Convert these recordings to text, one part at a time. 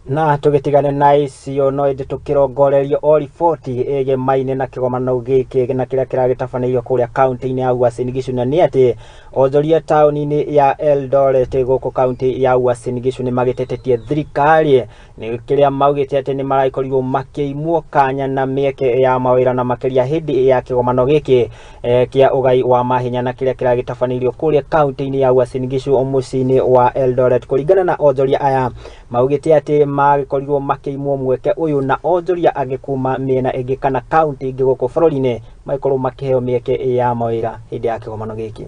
Na tũgĩtigane na icio no ĩndĩ tũkĩrongorerio o riboti ĩgemaine na kĩgomano gĩkĩ na kĩrĩa kĩragĩtabanĩirio kũrĩa kaunti-inĩ ya Uasin Gishu, na nĩ atĩ onjoria taũni-inĩ ya Eldoret gũkũ kaunti ya Uasin Gishu nĩ magĩtetetie thirikari nĩ kĩrĩa maugĩte atĩ nĩ maragĩkorirwo makĩimwo kanya na mĩeke ya mawĩra, na makĩria hĩndĩ ya kĩgomano gĩkĩ kĩa ũgai wa mahinya na kĩrĩa kĩragĩtabanĩirio kũrĩa kaunti-inĩ ya Uasin Gishu mũciĩ-inĩ wa Eldoret. Kũringana na onjoria aya, maugĩte atĩ magĩkorirwo makĩimwo mweke ũyũ na onjoria angĩ kuma mĩena ĩngĩ kana kaunti ingĩ gũkũ bũrũri-inĩ magĩkorwo makĩheo mĩeke ya mawĩra hĩndĩ ya kĩgomano gĩkĩ.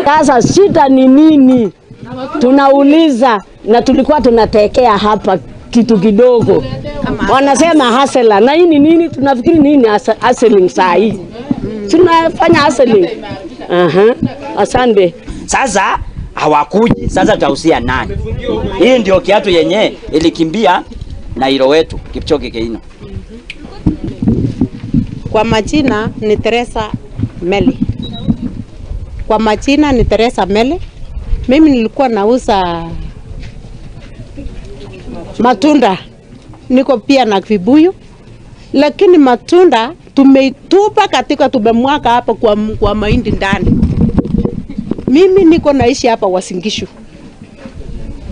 Sasa shida ni nini? Tunauliza, na tulikuwa tunatekea hapa kitu kidogo, wanasema hustler, na hii ni nini? Tunafikiri nini hustling saa hii? Tunafanya hustling. Aha, asante. Sasa hawakuji, sasa tutahusia nani? Hii ndio kiatu yenye ilikimbia na ilo wetu Kipchoge Keino. Kwa majina ni Teresa Meli. Kwa majina ni Teresa Meli. Mimi nilikuwa nauza matunda, niko pia na vibuyu, lakini matunda tumeitupa katika, tumemwaga hapo kwa mahindi ndani. Mimi niko naishi hapa Uasin Gishu,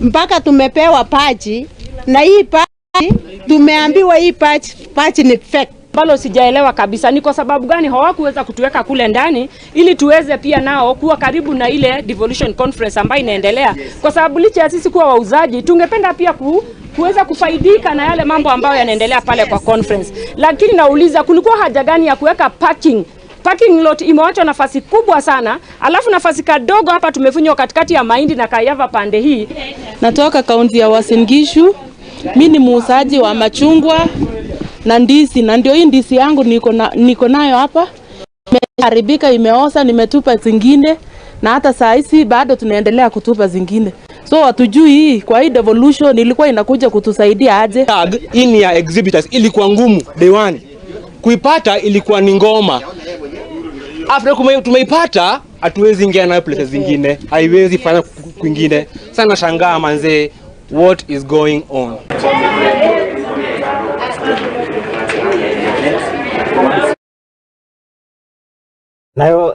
mpaka tumepewa paji, na hii paji tumeambiwa hii paji ni fake. Ambalo sijaelewa kabisa ni kwa sababu gani hawakuweza kutuweka kule ndani ili tuweze pia nao kuwa karibu na ile devolution conference ambayo inaendelea, kwa sababu licha ya sisi kuwa wauzaji tungependa pia kuweza kufaidika na yale mambo ambayo yanaendelea pale kwa conference. Lakini nauliza, kulikuwa haja gani ya kuweka parking? Parking lot imewachwa nafasi kubwa sana, alafu nafasi kadogo hapa tumefunywa katikati ya mahindi na kayava pande hii. Natoka kaunti ya Uasin Gishu. Mi ni muuzaji wa machungwa na ndizi, na ndio hii ndizi yangu niko nayo hapa. Imeharibika, imeoza, nimetupa zingine, na hata saa hizi bado tunaendelea kutupa zingine. So hatujui hii kwa hii devolution ilikuwa inakuja kutusaidia aje. Tag hii ni ya exhibitors, ilikuwa ngumu day one kuipata, ilikuwa ni ngoma. After tumeipata, hatuwezi ingia nayo places zingine, haiwezi fanya kwingine. Sana shangaa manzee, what is going on? Nayo.